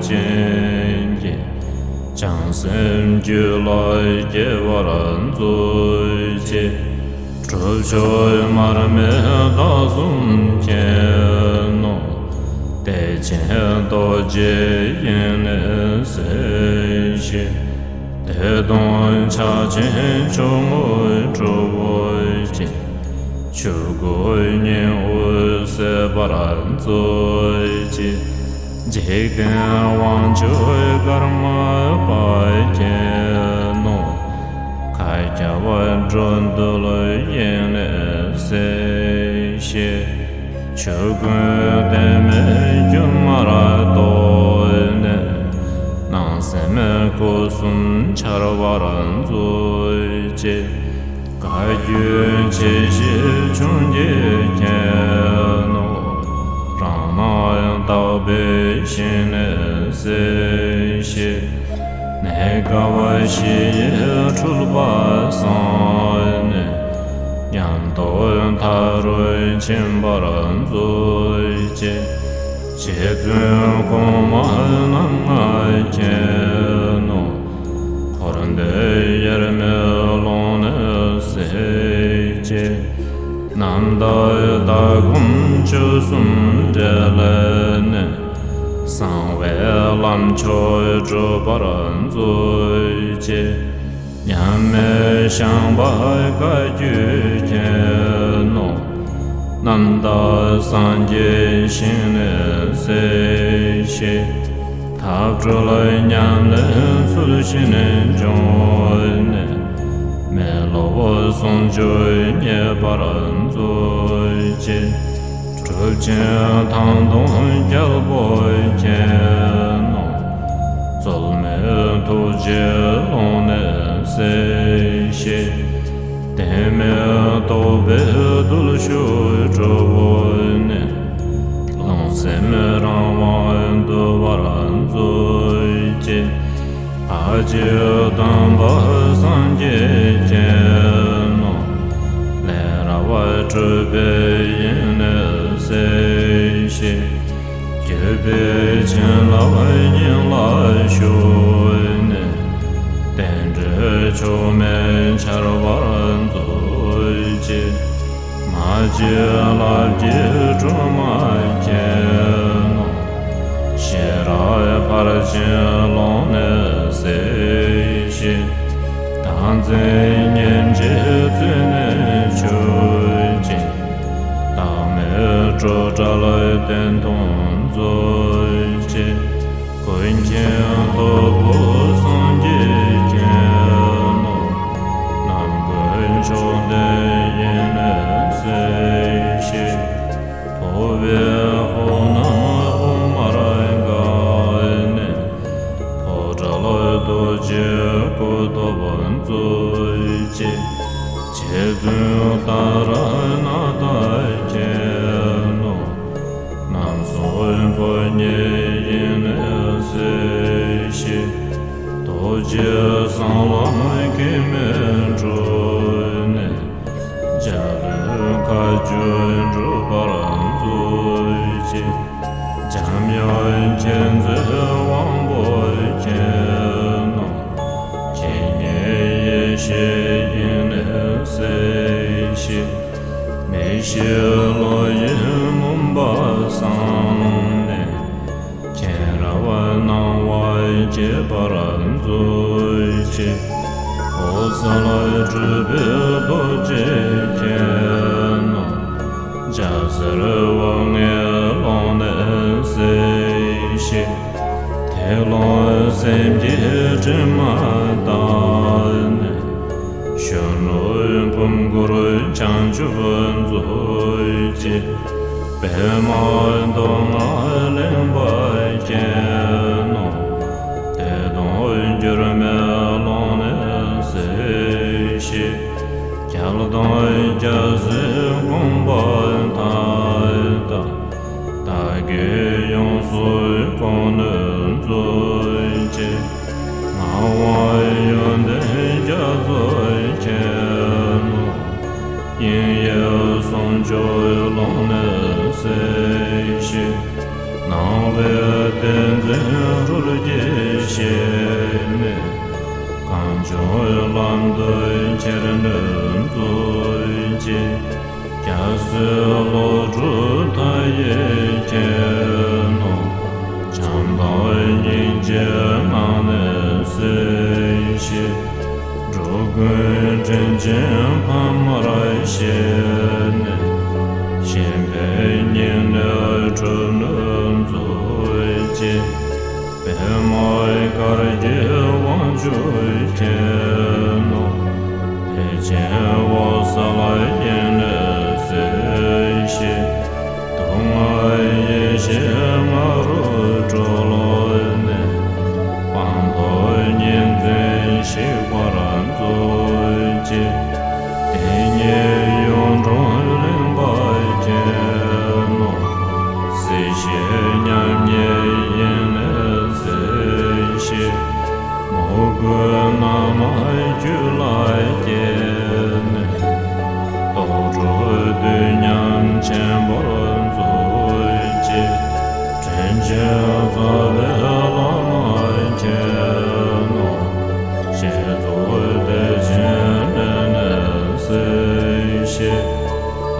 ཅན་གྱིས། བྱང་སེམས་རྒྱུད་ལ་སྐྱེ་བར་མཛོད་ཅིག། གྲུབ་མཆོག་མར་མེ་མདའ་གསུམ་མཁྱེན་ནོ། བདེ་ཆེན་རྡོ་རྗེ་དབྱིངས་ནས་གསལ་ཞིང་། བདེ་སྟོང་ཕྱག་ཆེན་ཆུང་ངུའི་གྲུབ་པོ་ཅན། ཆོས་སྐུ་སྙིང་དབུས་གསལ་བར་མཛོད་ཅིག། འཇིག་རྟེན་དབང་ཕྱུག་ཀརྨ་པ་མཁྱེན་ནོ། མཁའ་ཁྱབ་འགྲོ་འདུལ་དབྱིངས་ནས་གསལ་ཞིང་། ཆོས་ཀུན་གཏད་མེད་སྒྱུ་མར་རྟོགས་ནས། སྣང་སེམས་སྐུ་གསུམ་འཆར་བར་མཛོད་ཅིག། བཀའ་བརྒྱུད་ཆེ་བཞི་ཆུང་བརྒྱད་མཁྱེན་ནོ། རང་སྣང་དག་པའི་ཞིང་ནས་གསལ་ཞིང་། གནས་སྐབས་གཞི་ཡི་འཁྲུལ་པ་སངས་ནས། ཉམས་རྟོགས་མཐའ་རུ་ཕྱིན་པར་མཛོད་ཅིག། རྗེ་བཙུན་གོང་མ་རྣམ་ལྔ་མཁྱེན་ནོ། འཁོར་འདས་དབྱེར་མེད་ཀློང་ནས་གསལ་ཞིང་། རྣམ་དག་ལྟ་སྒོམ་སྤྱོད་གསུམ་འབྲེལ་ནས། གསང་བའི་ལམ་མཆོག་བགྲོད་པར་མཛོད་ཅིག། མཉམ་མེད་ཤངས་པ་བཀའ་བརྒྱུད་མཁྱེན་ནོ། རྣམ་དག་སངས་རྒྱས་ཞིང་ནས་གསལ་ཞིང་། ཐབས་གྲོལ་ཉམས་ལེན་ཚུལ་བཞིན་འབྱུང་ནས། མི་སློབ་ཟུང་འཇུག་རྙེད་པར་མཛོད་ཅིག། གྲུབ་ཆེན་ཐང་སྟོང་རྒྱལ་པོ་མཁྱེན་ནོ། རྩོལ་མེད་ཐུགས་རྗེའི་ཀློང་ནས་གསལ་ཞིང་། གཏད་མེད་རྟོགས་པའི་རྡུལ་ཤུགས་གྲུབ་ནས། རླུང་སེམས་རང་དབང་འདུ་བར་མཛོད་ཅིག། ཕ་རྗེ་དམ་པ་སངས་རྒྱས་མཁྱེན་ནོ། ལས་རབ་སྤྲུལ་པའི་དབྱིངས་ནས་གསལ་ཞིང་། བརྒྱུད་པའི་བྱིན་རླབས་སྙིང་ལ་ཞུགས་ནས། བསྟན་འགྲོའི་མཆོག་དམན་འཆར་བར་མཛོད་ཅིག། མ་སྐྱེས་ལྷ་བརྒྱའི་སྒྲོན་མ་མཁྱེན་ནོ། ཤེས་རབ་ཕར་ཕྱིན་ཀློང་ནས་གསལ་ཞིང་། བདག་འཛིན་ཉེན་ཆེ་བཙོན་ནས་ཆོད་ཅིང་། བདག་མེད་སྤྲོས་བྲལ་གཏན་མཐོང་མཛོད་ཅིག། ཀུན་མཁྱེན་སྟོབས་པོ་སངས་རྒྱས་མཁྱེན་ནོ། ནམ་མཁའི་མཆོག་ལྡན་དབྱིངས་ནས་གསལ་ཞིང་། འཕོ་བའི་དབུགས་རྣམས་དབུ་མར་འགགས་ནས། འཕོ་བྲལ་རྡོ་རྗེའི་སྐུ་ཐོབ་མཛོད་ཅིག། རྗེ་བཙུན་ཏཱ་ར་ནཱ་ཐ་མཁྱེན་ནོ། རྣམ་གསུམ་ཕོ་ཉའི་དབྱིངས་ནས་གསལ་ཞིང་། རྡོ་རྗེ་གསང་ལམ་གེགས་མེད་གྲོལ་ནས། འཇའ་ལུས་མཁའ་སྤྱོད་འགྲུབ་པར་མཛོད་ཅིག། འཇམ་དབྱངས་མཁྱེན་བརྩེ་དབང་པོ་མཁྱེན་ནོ། ཁྱེད་ཉིད་ཡེ་ཤེས་དབྱིངས་ནས་གསལ་ཞིང་། མིག་ཤེས་བློ་ཡི་མུན་པ་སངས་ནས། བ་སྣང་བ་སྐྱེད་པར་མཛོད་ཅིག་འོད་གསལ་སྤྲུལ་པའི་རྡོ་རྗེ་མཁྱེན་ནོ། འཇའ་ཟེར་བ་ལྔའི་ཀློང་ནས་གསལ་ཞིང་། དེ་ཀློང་སེམས་ཀྱི་དྲི་མ་དག་ནས། གཞོན་ནུ་བུམ་སྐུར་བྱང་ཆུབ་མཛོད་ཅིག་པདྨ་མདོ་སྔགས་གླིང་པ་མཁྱེན་ནོ། བདེ་སྟོང་འགྱུར་མེད་ཀློང་ནས་གསལ་ཞིང་། རྒྱལ་དང་རྒྱལ་སྲས་དགོངས་པ་མཐའ་དག་བདག་གིས་ཡོངས་སུ་བསྐོར་ནས་མཛོད་ཅིག་ངག་དབང་ཡོན་ཏན་རྒྱ་མཚོ་མཁྱེན་ནོ། དབྱིངས་ཡེ་གསུང་མཆོག་ཀློང་ནས་གསལ་ཞིང་། སྣང་བའི་ཏིང་འཛིན་སྦྲུལ་གྱི་ཞལ་ནས། གངས་ལྗོངས་ལམ་དུ་ཁྱེར་ནས་མཛོད་ཅིག་རྒྱལ་སྲས་བློ་གྲོས་མཐའ་ཡས་མཁྱེན་ནོ། བྱམས་དང་སྙིང་རྗེའི་ངང་ནས་གསལ་ཞིང་། འགྲོ་ཀུན་དྲིན་ཅན་ཕ་མར་བཞེས་ནས། གཤིན་པའི་སྙིང་ནད་འཁྲུགས་ནས་མཛོད་ཅིག་པདྨ་དཀར་གྱི་དབང་ཕྱུག་མཁྱེན་ནོ། བདེ་ཆེན་འོད་གསལ་དབྱིངས་ནས་གསལ་ཞིང་། དུག་ལྔའི་ཡེ་ཤེས་ང་རོས་སྒྲོལ་ནས། སྤངས་རྟོགས་གཉིས་འཛིན་ཞིག་པར་མཛོད་ཅིག་དེ་ཉིད་གཡུང་དྲུང་གླིང་པ་མཁྱེན་ནོ། སྲིད་ཞིའི་མཉམ་ཉིད་དབྱིངས་ནས་གསལ་ཞིང་། མོས་གུས་རྣམ་དག་རྒྱུད་ལ་སྐྱེས་ནས། རྟོགས་གྲོལ་དུས་མཉམ་ཆེན་པོར་མཛོད་ཅིག་དྲིན་ཅན་རྩ་བའི་བླ་མ་མཁྱེན་ནོ། བསྐྱེད་རྫོགས་བདེ་ཆེན་གནས་ནས་གསལ་ཞིང་།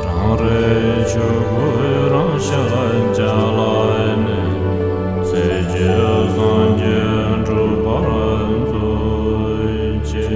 རང་རིག་ཆོས་སྐུ་རང་ཞལ་མཇལ་ནས། ཚེ་སྐྱེས་སངས་རྒྱས་འགྲུབ་པར་མཛོད་ཅིག་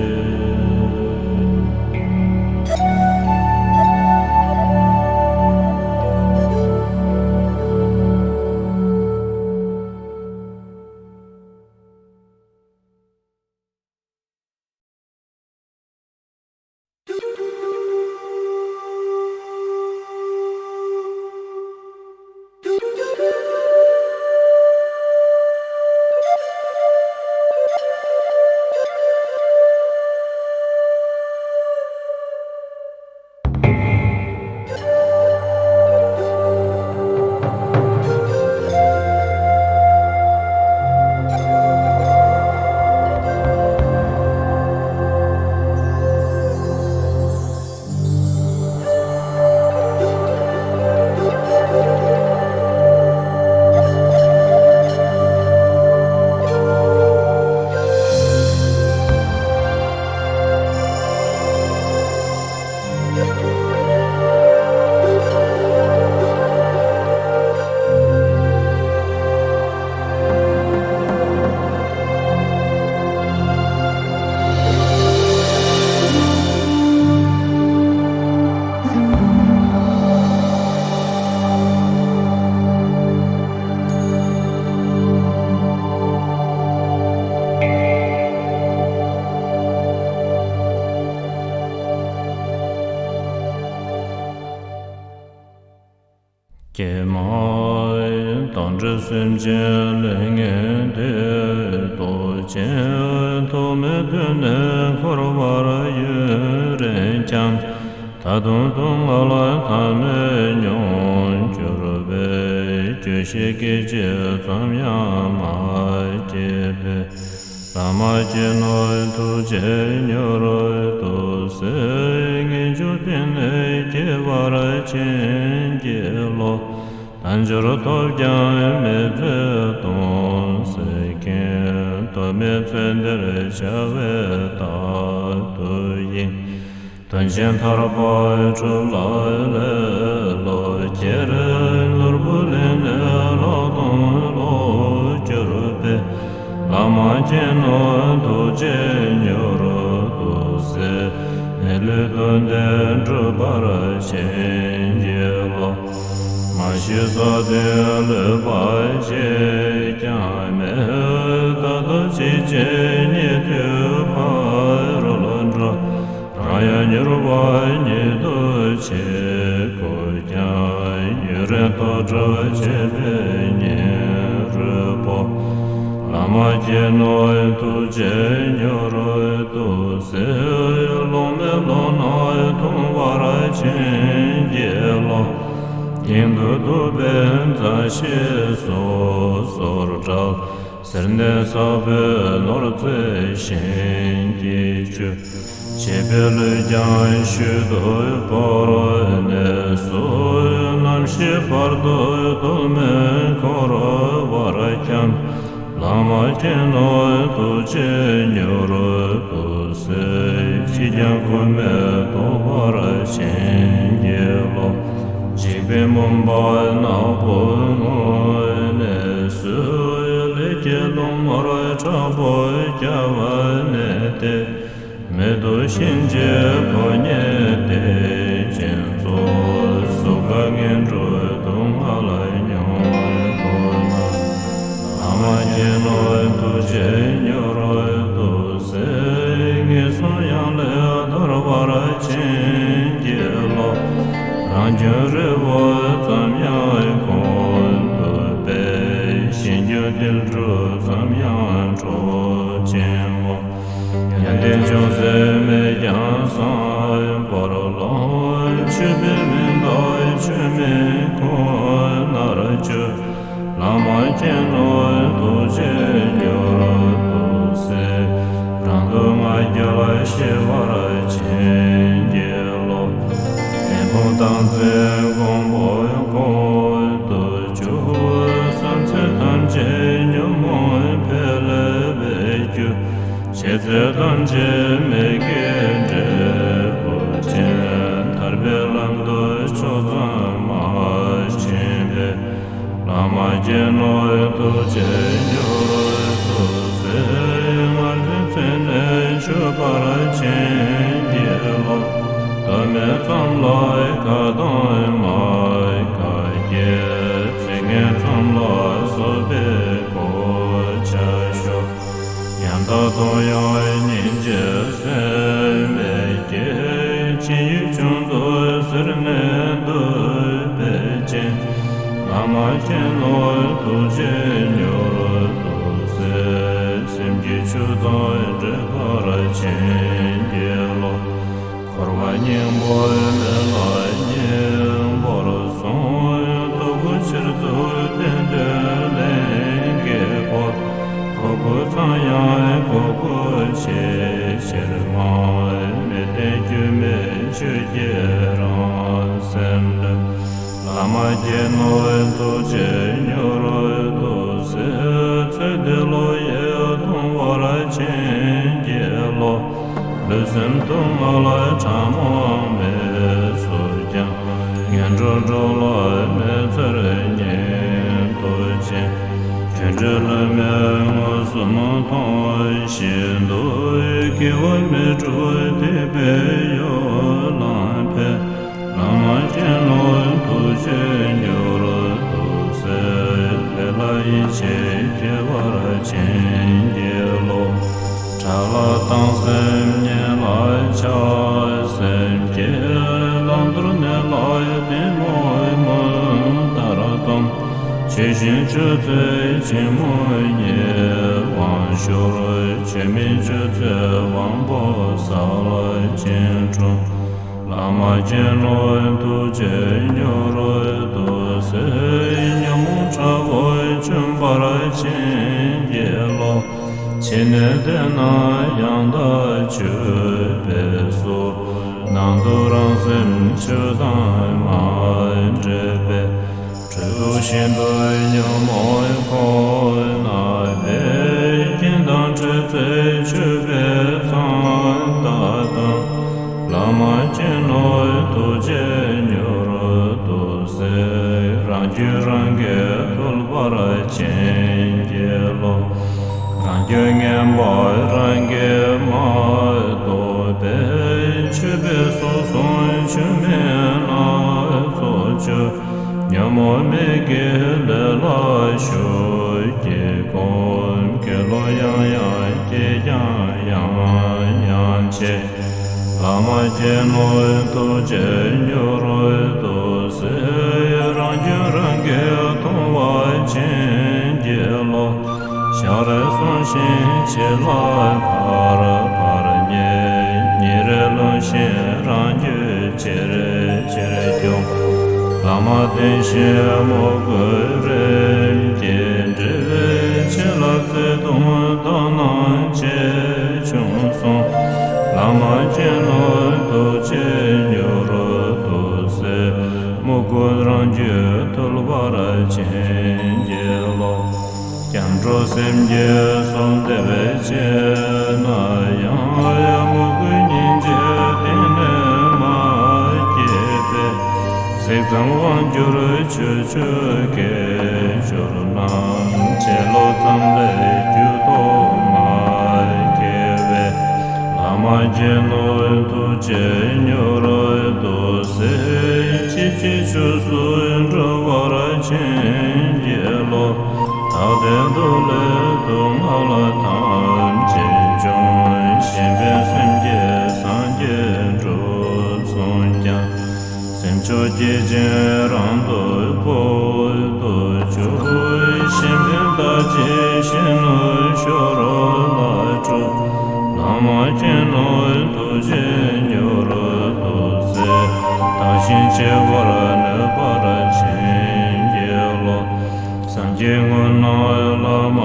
ཀྱེ་མ། དང་འདྲ་སེམས་ཅན་ལས་ངན་འདས། རྟོག་ཅན་ཐོག་མེད་དུས་ནས་འཁོར་བར་ཡོད་རེད་ཀྱང་། ད་དུང་སྡུག་བསྔལ་མཐའ་མེད་མྱོང་གྱུར་པས། སྐྱོ་ཤས་སྐད་ཅིག་ཙམ་ཡང་མ་སྐྱེས་པས། བླ་མ་མཁྱེན་ནོ། ཐུགས་རྗེས་མྱུར་དུ་གསལ། ངེས་འབྱུང་གཏིང་ནས་སྐྱེ་བར་བྱིན་གྱིས་རློབས། དལ་འབྱོར་ཐོབ་ཀྱང་མི་བརྩེ་གདུང་སེལ་མཁན། གདོད་མའི་ཚེ་འདིར་བྱ་བའི་རྟག་ཏུ་གཡེང་། དོན་ཆེན་ཐར་པ་སྒྲུབ་ལ་ལེ་ལོ། ཁྱེད་རང་ནོར་བུ་ལེན་ནས་ལག་སྟོང་ལོ། གྱུར་པའི། བླ་མ་མཁྱེན་ནོ་ཐུགས་རྗེས་མྱུར་དུ་གསལ། མི་ལུས་དོན་ལྡན་འགྲུབ་པར་བྱིན་གྱིས་རློབས། མ་ཤི་ས་དེ་ལུས་པ་གཅིག་ཀྱང་མེད། ད་ལྟ་གཅིག་བྱས་ཉིད་ཐོས་པར་འགྲོ། རང་ཡང་མྱུར་བ་ཉིད་དུ་བྱེད་དགོས་ཀྱང་། ཡུན་རིང་ཐོག་དྲག་བྱས་པས་ཉིན་རེ་འཕོ། བླ་མ་མཁྱེན་ནོ་ཐུགས་རྗེས་མྱུར་དུ་གསལ། སློབ་མའི་བློ་སྣ་ཐུང་བར་བྱིན་གྱིས་རློབས། དབྱིངས་དུ་ཐུག་པའི་མཛའ་བཤེས་སོ་སོར་བསྒྲལ། སེར་སྣའི་ས་བོན་ནོར་རྫས་བཞིན་གྱིས་བཅུས། བྱིས་པའི་ལུས་ཀྱང་ཤུལ་དུ་བོར་ནས་སུ། ནམ་ཞིག་བར་དོའི་གདོད་མའི་འཁོར་བར་འཁྱམས། བླ་མ་མཁྱེན་ནོ་ཐུགས་རྗེས་མྱུར་དུ་གསལ། ཅིས་ཀྱང་སྐུ་མེད་རྟོགས་པར་བྱིན་གྱིས་རློབས། འཇིགས་པའི་མུན་པ་ནག་པོའི་ངོས་ནས་སུ། ལས་ཀྱི་རླུང་ནོར་དྲག་པོས་བསྐྱབས་ནས་ཏེ། མེ་ཏོག་གཤིན་རྗེའི་ཕོ་ཉས་དེ་བཞིན་སྩོལ། གཟུགས་དཀར་ངན་འགྲོའི་སྡུག་བསྔལ་མྱོང་བའི་མགོ་ན། བླ་མ་མཁྱེན་ནོ་ཐུགས་རྗེས་མྱུར་དུ་གསལ། ངན་སོང་གཡང་ལས་ཐར་བར་བྱིན་གྱིས་རློབས། རང་རྒྱུད་རི་བོ་ཙམ་ཡང་ཀུན་ཏུ་སྤེལ། གཞན་རྒྱུད་ཏིལ་འབྲུ་ཙམ་ཡང་འགྲོ་ཆེན་མོ། ཡོན་ཏན་ཅུང་ཟད་མེད་ཀྱང་བསམ་པར་ལོངས། མཆོད་པའི་མེ་འདབ་མཆོད་མེ་ཁོ་ནར་གྱུར། བླ་མ་མཁྱེན་ནོ་ཐུགས་རྗེས་མྱུར་དུ་གསལ། རང་སྡུག་བསྔལ་རྒྱལ་ཤེས་པར་བྱིན་གྱིས་རློབས། ལས་ཕུང་སྟངས་འཛིན་མགོན་པོའི་ཁོང་དུ་གྱུར། བསམ་ཚུལ་ཐམས་ཅད་ཉོན་མོངས་འཕེལ་བའི་རྒྱུ། བྱས་ཚད་ཐམས་ཅད་མི་དགེ་འབྲས་བུ་ཅན། ཐར་པའི་ལམ་དུ་ཕྱོགས་མཚམས་མ་ཕྱིན་པས། བླ་མ་མཁྱེན་ནོ་ཐུགས་རྗེས་མྱུར་དུ་གསལ། ངར་འཛིན་ཚེ་ནས་ཆོད་པར་བྱིན་གྱིས་རློབས། དོན་མེད་ཙམ་ལ་ཁ་གདངས་མ་ཁ་སྐད། ཚིག་ངན་ཙམ་ལ་སོགས་པའི་གོ་ཆ་ཤོར། ཉམ་ཐག་དང་ཡང་སྙིང་རྗེ་སེམས་མེད་ཀྱིས། ཅི་ཡོད་ཆུང་དུ་ཟེར་ནས་འདུད་པའི་རྐྱེན། བླ་མ་མཁྱེན་ནོ་ཐུགས་རྗེས་མྱུར་དུ་གསལ། སེམས་ཀྱི་ཆུ་དང་འདྲེས་པར་བྱིན་གྱིས་རློབས། འཁོར་བ་སྙིང་པོའི་མེ་ལ་སྙིང་པོར་སོང་། ལྟོ་གོས་ཕྱིར་དུ་བསྟན་ཏེ་ལེན་གྱི་སྐོར། གོས་སྐུ་ཚངས་དབྱངས་གོས་སྐུ་ཆེས་ཆེར་མང་། མི་བསྟེན་སྐྱོན་མེད་ཆོས་ཀྱི་རང་སེམས་ལས། བླ་མ་མཁྱེན་ནོ་ཐུགས་རྗེས་མྱུར་དུ་གསལ། ཚེ་འདི་བློ་ཡིས་ཐོངས་པར་བྱིན་གྱིས་རློབས། ལུས་སེམས་སྡུག་བསྔལ་ཕྲ་མོ་མེད་སུ་སྦྱངས། ངན་འགྲོ་འགྲོ་ལ་མི་ཚེ་ཉིད་དུ་སྦྱིན། དུད་འགྲོའི་ལུས་མེད་མངོན་སུམ་མཐོང་བཞིན་དུ། སྐྱེ་བ་མི་འཁྲུགས་ཐེག་པའི་ཡུལ་ལ་ཕེབས། བླ་མ་མཁྱེན་ནོ་ཐུགས་རྗེས་མྱུར་དུ་གསལ། ལས་ལ་ཡིད་ཆེས་སྐྱེ་བར་བྱིན་གྱིས་རློབས། དགྲ་ལ་བཏང་སེམས་གཉེན་ལ་ཆགས་སེམས་སྐྱེ། བླང་དོར་གནས་ལ་གཏི་མུག་མུན་ལྟར་བསྡམས། ཆོས་བཞིན་སྤྱོད་ཚེ་ཕྱི་མོ་ཉེ་བར་ཤོར། ཆོས་མིན་སྤྱོད་ཚེ་དབང་པོ་ས་ལ་ཅིག་འཁྲུངས། བླ་མ་མཁྱེན་ནོ་ཐུགས་རྗེས་མྱུར་དུ་གསལ། ཉོན་མོངས་དྲག་པོས་འཇོམས་པར་བྱིན་གྱིས་རློབས། ཕྱི་ནས་བལྟས་ན་ཡང་དག་བརྗོད་པས་སོ། ནང་དུ་རང་སེམས་ཆོས་དང་མ་འདྲེས་པས། སྤྲོས་བྲལ་ཤིན་ཏུ་ཉོན་མོངས་ཁོ་ན་པས། རྐྱེན་དང་འཕྲད་ཚེ་ཆོས་པས་མཚམས་བཏབ་དང་། བླ་མ་མཁྱེན་ནོ་ཐུགས་རྗེས་མྱུར་དུ་གསལ། རང་རྒྱུད་རང་གིས་ཐུལ་བར་བྱིན་གྱིས་ རྒྱུ་ངན་པ་རང་གིས་མ་རྟོགས་པས། ཆོས་པའི་སྲོག་བསྲུང་ཆོས་མིན་སྣ་ཚོགས་སྤྱོད། ཉོན་མོངས་མིག་གི་ལས་ལ་ཞུགས་ཀྱིས་གོམས། དགེ་སློང་ཡང་ཡང་བགྱིས་ཀྱང་ཡང་ཡང་བགྱིས། བླ་མ་མཁྱེན་ནོ་ཐུགས་རྗེས་མྱུར་དུ་གཟིགས། རང་རྒྱུད་རང་གིས་མཐོང་བ་བྱིན་གྱིས་རློབས། ཞག་རེ་བསྲུང་ཞིང་ཕྱི་ལ་ཕར་ཕར་ཉལ། ཉིན་རེ་ལོངས་ཤིང་རང་རྒྱུད་ཆེར་ཆེར་སྐྱོང་། བླ་མ་བསྟེན་ཞིང་མོས་གུས་རིམ་གྱིས་འབྲེལ། བྱིན་རླབས་བརྩེ་གདུང་དག་སྣང་ཆེ་ཆུང་གསུམ། བླ་མ་མཁྱེན་ནོ་ཐུགས་རྗེས་མྱུར་དུ་གཟིགས། མོས་གུས་རང་རྒྱུད་ཐུལ་བར་བྱིན་གྱིས་རློབས། སྐྱབས་འགྲོ་སེམས་བསྐྱེད་གསོལ་འདེབས་བྱས་ན་ཡང་། མོས་གུས་སྙིང་རྗེ་གཏིང་ནས་མ་སྐྱེས་པས། གཟིགས་ཙམ་དབང་གྱུར་ཆོས་སྤྱོད་དགེ་སྦྱོར་རྣམས། བྱིན་རློབ་ཙམ་ལས་རྒྱུད་ཐོག་མ་སྐྱེ་བས། བླ་མ་མཁྱེན་ནོ་ཐུགས་རྗེས་མྱུར་དུ་གཟིགས། ཅི་བགྱིས་ཆོས་སུ་འགྲོ་བར་བྱིན་གྱིས་རློབས། ཐ་དད་འདུལ་བའི་སྡུག་བསྔལ་ཐམས་ཅད་འཇོམས། གཞན་ཕན་སེམས་བསྐྱེད་སངས་རྒྱས་འགྲུབ་གསུངས་ཀྱང་། སེམས་མཆོག་བསྐྱེད་ཅིང་རང་དོན་ཕུལ་དུ་བཅུག་གཞན་ཕན་ལྟ་ཅི་གཞན་ནུས་ཤོར་ལ་སྤྲུལ། བླ་མ་མཁྱེན་ནོ་ཐུགས་རྗེས་མྱུར་དུ་གཟིགས། བདག་གཞན་གཅེས་པར་ནུས་པར་བྱིན་གྱིས་རློབས། སངས་རྒྱས་དངོས་རྣམས་བླ་མ་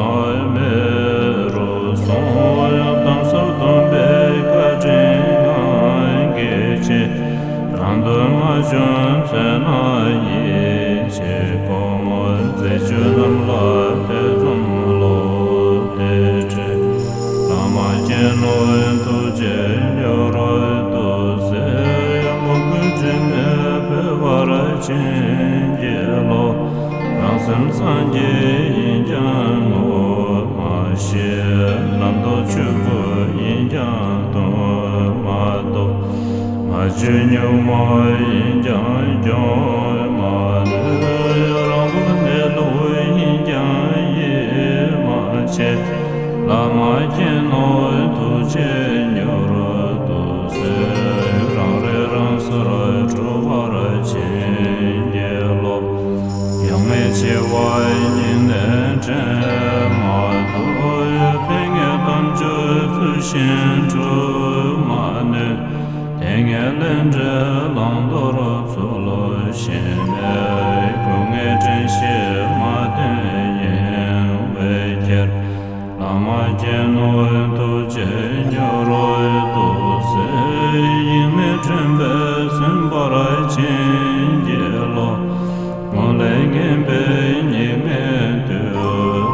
མེད་རུ་སོང་། གཏམ་ཟབ་སྟོན་པའི་བཀའ་དྲིན་ངང་གིས་ཆེ། རང་དོན་མ་བྱུང་ཚེ་ན་ཡིད་ཆེས་སྒོམ། མཛད་སྤྱོད་རྣམས་ལ་ཐེ་ཚོམ་བློ་གཏད་བྲལ། བླ་མ་མཁྱེན་ནོ་ཐུགས་རྗེས་མྱུར་དུ་གཟིགས། མོས་གུས་དྲི་མེད་འཕེལ་བར་བྱིན་གྱིས་རློབས། རང་སེམས་སངས་རྒྱས་ཡིན་ཀྱང་ངོ་མ་ཤེས། རྣམ་རྟོག་ཆོས་སྐུ་ཡིན་ཀྱང་དོན་མ་རྟོགས། མ་བཅོས་གཉུག་མ་ཡིན་ཀྱང་སྐྱོང་མ་ནུས། རང་བབས་གནས་ལུགས་ཡིན་ཀྱང་ཡིད་མ་ཆེས། བླ་མ་མཁྱེན་ནོ་ཐུགས་རྗེས་མྱུར་དུ་གཟིགས། རང་རིག་རང་སར་གྲོལ་བར་བྱིན་གྱིས་རློབས། ཡང་མི་འཆི་བ་སྙིང་ནས་དྲན་མ་ཐུབ། ཕན་ངེས་དམ་ཆོས་ཚུལ་བཞིན་སྒྲུབ་མ་ནུས། དེ་ངེས་ལས་འབྲས་བླང་དོར་ཚུལ་ཤེས་མེད། སྐུ་ངལ་དྲན་ཤེས་མ་བསྟེན་གཡེང་བས་ཁྱེར། བླ་མ་མཁྱེན་ནོ་ཐུགས་རྗེས་མྱུར་དུ་གཟིགས། ཡེངས་མེད་དྲན་པས་ཟིན་པར་བྱིན་གྱིས་རློབས། སྔོན་ལས་ངན་པས་སྙིགས་མའི་དུས་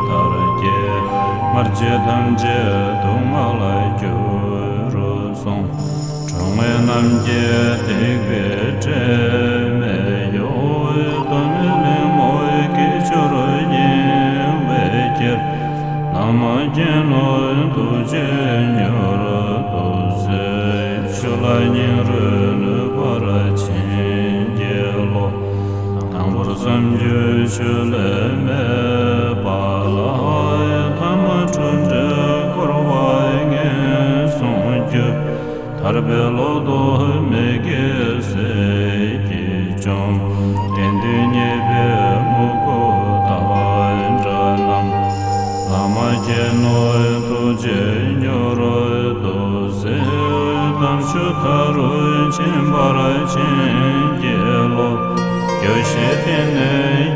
མཐར་སྐྱེལ། སྔར་བྱས་ཐམས་ཅད་སྡུག་བསྔལ་རྒྱུ་རུ་སོང་། གྲོགས་ངན་རྣམས་ཀྱིས་སྡིག་པའི་ཁྲེལ་མེད་གཡོ། དོན་མེད་གླེང་མོལ་སྐད་ཅོར་གཡེང་བས་ཁྱེར། བླ་མ་མཁྱེན་ནོ་ཐུགས་རྗེས་མྱུར་དུ་གཟིགས། ཆོས་ལ་སྙིང་རུས་ནུས་པར་བྱིན་གྱིས་རློབས། དང་པོར་བསམ་རྒྱུ་ཆོས་ལས་མེད་པ་ལ། ཐ་མ་འཁྲུལ་འདྲེ་འཁོར་བ་ངན་སོང་རྒྱུ། ཐར་པའི་བློ་ལྡོག་མི་དགེ་ཟས་ཀྱིས་བཅོམ། དེང་དུས་ཉེས་པའི་མུ་གུ་དག་འདྲ་རྣམས། བླ་མ་མཁྱེན་ནོ་ཐུགས་རྗེས་མྱུར་དུ་གཟིགས། དམ་ཆོས་མཐའ་རུ་ཕྱིན་པར་བྱིན་གྱིས་རློབས། རྒྱུ་ཤེས་གཏིང་ནས་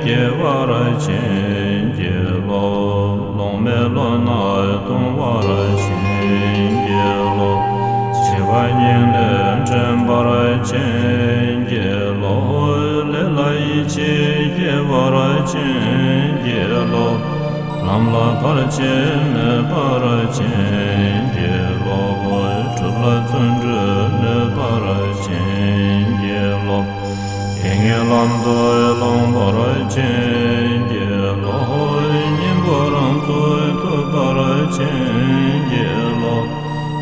སྐྱེ་བར་བྱིན་གྱིས་རློབས། ལོང་མེད་བློ་རྣམས་སྟོང་པར་བྱིན་གྱིས་རློབས། བྱིས་པ་སྙིང་ནས་དྲན་པར་བྱིན་གྱིས་རློབས། ལས་ལ་ཡིད་ཆེས་སྐྱེ་བར་བྱིན་གྱིས་རློབས། ལམ་ལ་བར་ཆད་མེད་པར་བྱིན་གྱིས་རློབས། སྒྲུབ་ལ་བརྩོན་འགྲུས་ནུས་པར་བྱིན་གྱིས་རློབས། གཏིང་ངེས་ལམ་དུ་ལོངས་པར་བྱིན་གྱིས་རློབས། གཉེན་པོ་རང་ཚུགས་ཐུབ་པར་ བྱིན་གྱིས་རློབས།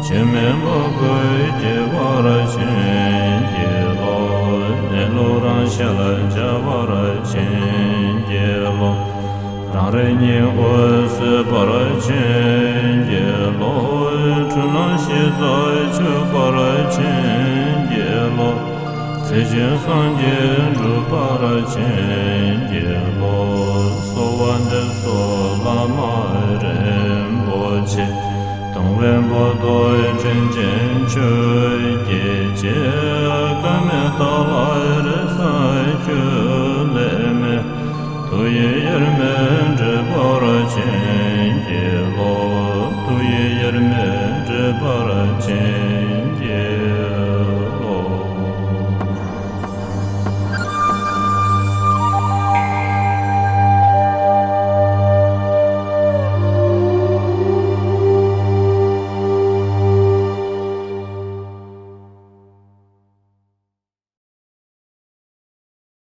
ཆོས་མེད་མོས་གུས་སྐྱེ་བར་བྱིན་གྱིས་རློབས། གནས་ལུགས་རང་ཞལ་མཇལ་བར་བྱིན་གྱིས་རློབས། རང་རིག་ཉིད་འོད་གསལ་བར་བྱིན་གྱིས་རློབས། འཁྲུལ་སྣང་ཞི་རྩར་ཆུད་པར་བྱིན་གྱིས་རློབས། ཚེ་གཅིག་སངས་རྒྱས་འགྲུབ་པར་བྱིན་གྱིས་རློབས། གསོལ་བ་འདེབས་སོ་བླ་མ་རིན་པོ་ཆེ། གདུང་བའི་འབོད་སྟོན་དྲིན་ཅན་ཆོས་ཀྱི་རྗེ། བཀའ་མེད་དག་ལ་རེ་ས་རྒྱུད་ལས་མེད། ཐུགས་ཡིད་དབྱེར་མེད་འདྲེས་པར་བྱིན་